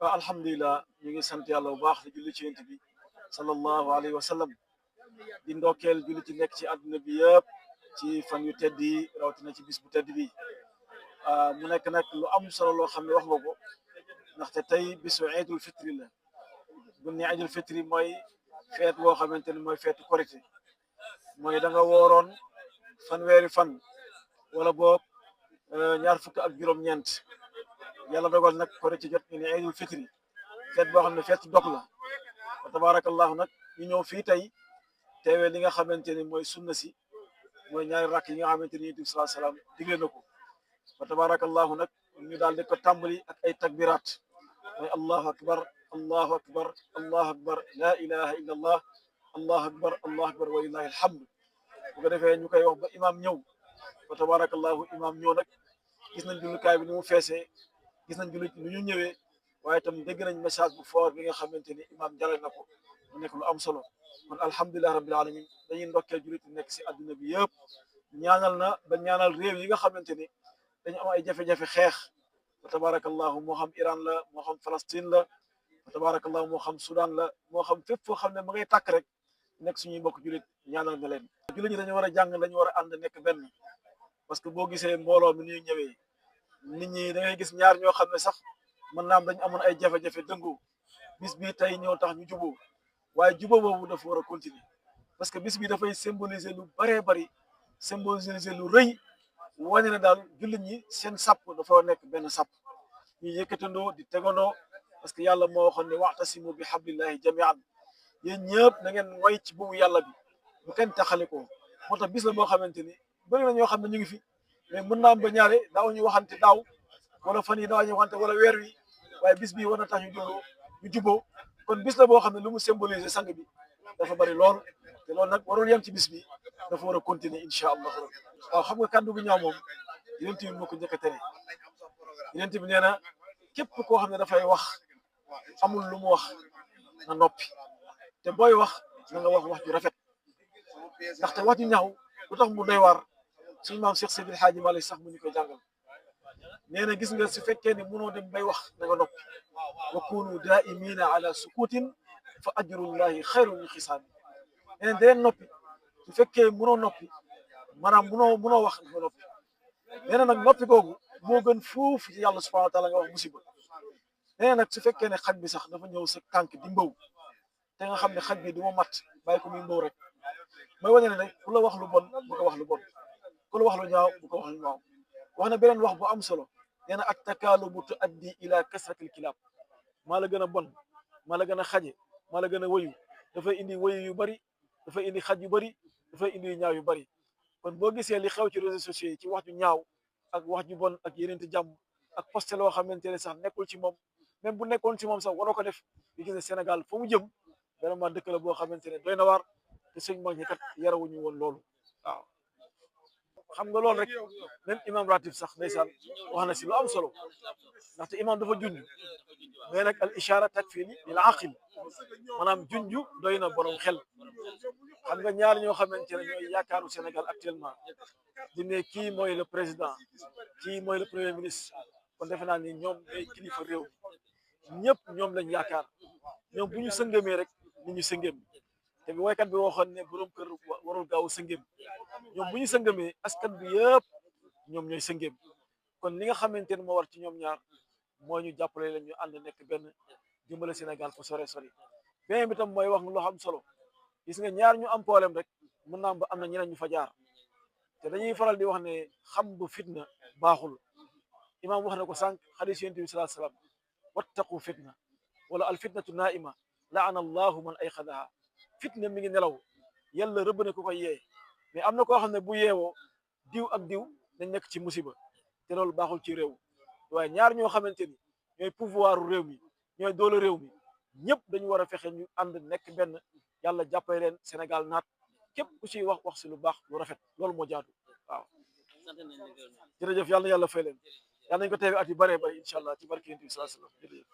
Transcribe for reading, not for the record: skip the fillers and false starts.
alhamdulilah ñu ngi sant yàlla bu baax di julli ci yonent bi sallallahu alayhi wa sallam di ndokkeel julli ci nekk ci àdduna bi yëpp ci fan yu tedd yi rawatina ci bis bu tedd bi mu nekk nag lu am solo loo xam ne wax nga ko ndaxte tey bisu iidul fitri la bu ne iidul fitri mooy feet boo xamante ni mooy feetu korité mooy da nga wooroon fanweeri fan wala boog ñaar fukk ak juróom-ñeent yàlla dogal nag korité jot ñu ne iidul fitri feet boo xam ne feet dog la wa tabarakallahu nag ñu ñëw fii tey teewee li nga xamante ni mooy sunna si mooy ñaari rakk yi nga xamante ni yonent bi sallallahu alayhi wa sallam digle na ko wa tabarakallahu nag ñu daal di ko tàmbali ak ay takbiraat mooy allahu akbar allahu akbar allahu akbar la ilaha illa allah allahu akbar wa lillahi alhamd bu ko defee ñu koy wax ba imam ñëw wa tabarakallahu imam ñëw nag gis nañ jullukaay bi ni mu feesee gis nañ jullit ni ñu ñëwee waaye itam dégg nañ message bu fort bi nga xamante ni imam jàllale na ko mu nekk lu am solo kon alhamdulilah rabbil alamin dañuy ndokkee jullit yi nekk si adduna bi yëpp ñaanal na ba ñaanal réew yi nga xamante ni dañu am ay jafe-jafe xeex wa tabarakallahu moo xam Iran la moo xam Palestine la wa tabarakallahu moo xam Soudan la moo xam fépp foo xam ne ma ngay tàkk rek nekk suñuy mbokk jullit ñaanal nga leen jullit ñi dañu war a jàng dañu war a ànd nekk benn parce que boo gisee mbooloo mi ñuy ñëwee nit ñi da ngay gis ñaar ñoo xam ne sax mën naam dañu amoon ay jafe-jafe dëngoo bis bi tey ñëw tax ñu juboo waaye juboo boobu dafa war a continuer parce que bis bi dafay symboliser lu bëree bëri symboliser lu rëy wane ne daal jullit ñi seen sàpp dafa nekk benn sàpp ñu yëkkatandoo di tegandoo parce que yàlla moo waxoon ne wa'tasimu bi hablillahi jami'an yéen ñëpp na ngeen way ci buumu yàlla bi bu kenn taxalikoo moo tax bis la boo xamante ni bëri na ñoo xam ne ñu ngi fi mais mën naa am ba ñaare daaw ñu waxante daaw wala fan yi daaw ñu waxante wala weer wi waaye bis bi war na tax ñu juboo kon bis la boo xam ne lu mu symboliser sang bi dafa bari lool te loolu nag warul yem ci bis bi dafa war a continuer incha allah waaw xam nga kàddu gi ñaaw moom yonent bi moo ko njëkk a tere yonent bi nee na képp koo xam ne dafay wax amul lu mu wax na noppi te booy wax na nga wax ju rafet ndaxte wax ju ñaaw lu tax mu doy waar suñu maam Cheikh Seydil Hadji Malick sax mu ñu koy jàngal nee na gis nga su fekkee ne mënoo dem bay wax na nga noppi wa kunu daa'imina ala sukutin fa ajrullahi xayrun min xisaab nee na deen noppi su fekkee mënoo noppi maanaam mënoo wax nga noppi nee na nag noppi googu moo gën fuuf ci yàlla subhanahu wa taala nga wax musiba nee na nag su fekkee ne xaj bi sax dafa ñëw sa tànk di mbaw te nga xam ne xaj bi du ma mat bàyyi ko muy mbaw rek mooy wane ne nag ku la wax lu bon bu ko wax lu bon ku la wax lu ñaaw bu ko wax lu ñaaw wax na beneen wax bu am solo nee na at takaalubu tuaddi ila kasratil kilab maa la gën a bon maa la gën a xaje maa la gën a wëyu dafay indi wëyu yu bari dafay indi xaj yu bari dafay indi ñaaw yu bari kon boo gisee li xew ci réseaux sociaux yi ci wax ju ñaaw ak wax ju bon ak yeneen jàmm ak posté loo xamante ne sax nekkul ci moom même bu nekkoon ci moom sax waroo ko def di gis ne Sénégal fa mu jëm vraiment dëkk la boo xamante ne doy na waar te suñ mag ñi kat yarawuñu woon loolu waaw xam nga loolu rek même imam ratib sax ndeysaan wax na si lu am solo ndaxte imam dafa junj mais nag al ishara takfi lil aqil maanaam junj doy na borom xel xam nga ñaar ñoo xamante ne ñooy yaakaaru Sénégal actuellement di ne kii mooy le président kii mooy le premier ministre kon defe naa ni ñoom ñooy kilifa réew ñëpp ñoom lañ yaakaar ñoom bu ñu sëngamee rek nit ñu sëngam te bi waykat bi waxoon ne borom kër warul gaaw sëngam ñoom bu ñu sëngamee askan bi yëpp ñoom ñooy sëngam kon li nga xamante ne moo war ci ñoom ñaar moo ñu jàppale leen ñu ànd nekk benn dimbale Sénégal fu sore sori beneen bi tam mooy wax nga loo xam solo gis nga ñaar ñu am problème rek mën naa ba am na ñeneen ñu fa jaar te dañuy faral di wax ne xam bu fitna baaxul imaam wax na ko sànq xadis yonent bi sallallahu alayhi wasallam wattaqu fitna wala al fitnatu naima laana allahu man ayqadaha fitna mi ngi nelaw yàlla rëbb na ko koy yee mais am na koo xam ne bu yeewoo diw ak diw dañ nekk ci musiba te loolu baaxul ci réew waaye ñaar ñoo xamante ni ñooy pouvoiru réew mi ñooy doole réew mi ñëpp dañu war a fexe ñu ànd nekk benn yàlla jàppale leen Sénégal naat képp ku ciy wax si lu baax lu rafet loolu moo jaadu waaw jërëjëf yàlla na yàlla fay leen yàlla nañ ko teewe at yu bëree bëri incha allah ci barke yonent bi sallallahu alayhi wa sallam jërëjëf